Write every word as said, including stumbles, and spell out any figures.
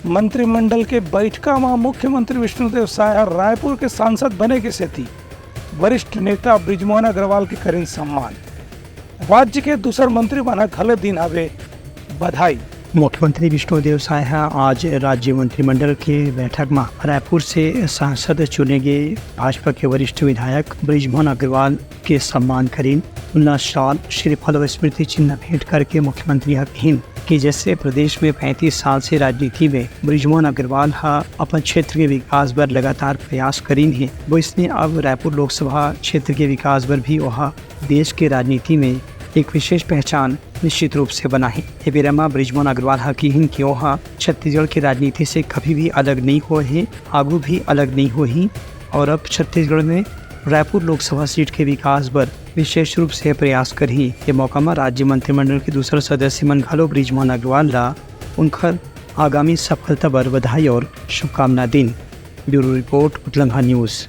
मंत्रिमंडल के बैठका म मुख्यमंत्री विष्णुदेव साय ह रायपुर के सांसद बने के सेती वरिष्ठ नेता बृजमोहन अग्रवाल के करिन सम्मान। राज्य के दूसर मंत्री मन ह घलो दिन हवे बधाई। मुख्यमंत्री विष्णुदेव साय ह आज राज्य मंत्रिमंडल के बैठक म रायपुर से सांसद चुने गे भाजपा के वरिष्ठ विधायक बृजमोहन अग्रवाल के सम्मान करिन। उनला शाल, श्रीफल अउ स्मृति चिन्ह भेंट करके मुख्यमंत्री ह कहिन कि जैसे प्रदेश में पैंतीस साल से राजनीति में बृजमोहन अग्रवाल ह अपन क्षेत्र के विकास बर लगातार प्रयास करिन हे, वइसने अब रायपुर लोकसभा क्षेत्र के विकास बर भी ओहा देश के राजनीति में एक विशेष पहचान निश्चित रूप से बनाही। ए बेरा म बृजमोहन अग्रवाल ह किहिन कि ओहा छत्तीसगढ़ के राजनीति से कभी भी अलग नइ होए हे, आगू भी अलग नइ होही और अब छत्तीसगढ़ में रायपुर लोकसभा सीट के विकास बर विशेष रूप से प्रयास करही। ए मौका म राज्य मंत्रिमंडल के दूसर सदस्य मन घलो बृजमोहन अग्रवाल ला उनखर आगामी सफलता बर बधाई और शुभकामना दिन। Bureau report, Utlangha news.